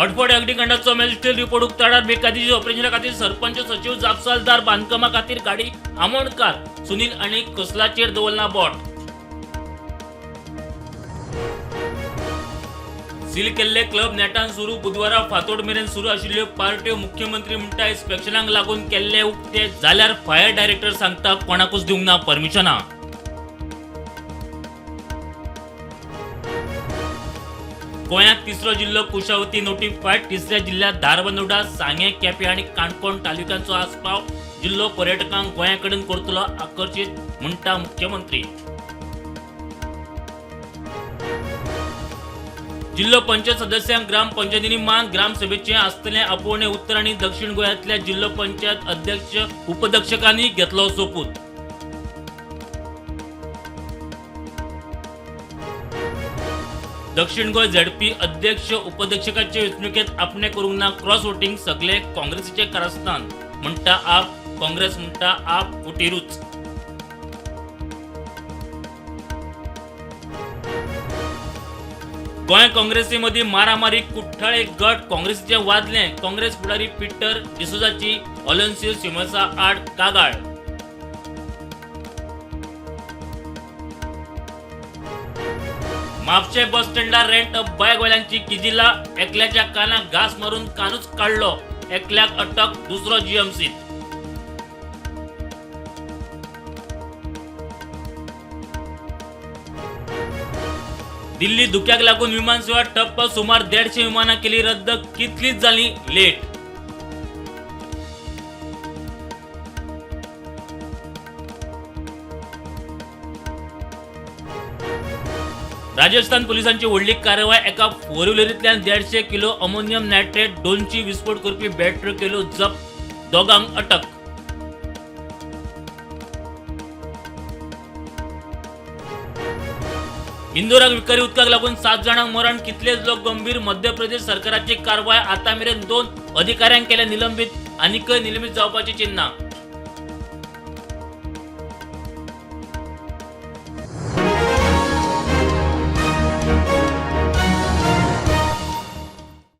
हडफड अग्निकांडाचो magistrate report उक्ताडार. बेकायदेशीर ऑपरेशना खातीर सरपंच, सचिव जापसालदार. बांदकामा खातीर गाडी आमोणकार. सुनील आनी कसलाचेर दवरला बोट. सील केल्ले क्लब नेटान सुरू. बुधवारा फांतोड मेरेन सुरू आशिल्ल्यो पार्ट्यो. मुख्यमंत्री म्हणटा इन्स्पेक्शनाक लागून केल्ले उक्ते, जाल्यार फायर डायरेक्टर सांगता कोणाकूच दिवंक ना परमिशनां. गोंयांत तिसरो जिल्लो कुशावती नोटिफायड. तिसऱ्या जिल्ह्यात धारबांदोडा, सांगें, केपें आनी काणकोण तालुक्यांचो आस्पाव. जिल्लो पर्यटकांक गोंया कडेन करतलो आकर्शीत, म्हणटा मुख्यमंत्री. जिल्हो पंचायत सदस्यांक ग्रामपंचायतींनी मान. ग्रामसभेचे आसतलें आपोवणें. उत्तर आनी दक्षिण गोंयांतल्या जिल्हो पंचायत अध्यक्ष, उपअध्यक्षकांनी घेतलो सोपूत. दक्षिण गोंय झेडपी अध्यक्ष, उपाध्यक्षकाचे वेंचणुकेत आपणे करूंक ना क्रॉस वोटिंग. सगळे काँग्रेसीचे कारस्थान, म्हणटा आप. काँग्रेस म्हणटा आप फुटीरूच. गोंय काँग्रेसी मदीं मारामारी. कुठ्ठाळे गट काँग्रेसीचे वादले. काँग्रेस फुडारी पीटर डिसोजाची ऑलेन्सियो सिमोसा आड कागाळ. म्हापशें बस स्टँडार रेंट अ बायकवाल्यांची किजिला. एकल्याच्या कानाक घांस मारून कानूच काडलो. एकल्याक अटक, दुसरो जीएमसीत. दिल्ली धुक्याक लागून विमान सेवा ठप्प. सुमार 150 विमानां केली रद्द. कितलीच जाली लेट. राजस्थान पोलिसांची व्हडली कारवाय. एका फोर व्हिलरींतल्यान 150 किलो अमोनियम नायट्रेट, 200 विस्फोट करपी बॅटऱ्यो केल्यो जप्त. दोगांक अटक. इंदोराक विखारी उदकाक लागून 7 जाणांक मरण, कितलेच लोक गंभीर. मध्य प्रदेश सरकाराची कारवाय. आतां मेरेन 2 अधिकाऱ्यांक केले निलंबीत. आनीकय निलंबीत जावपाची चिन्हां.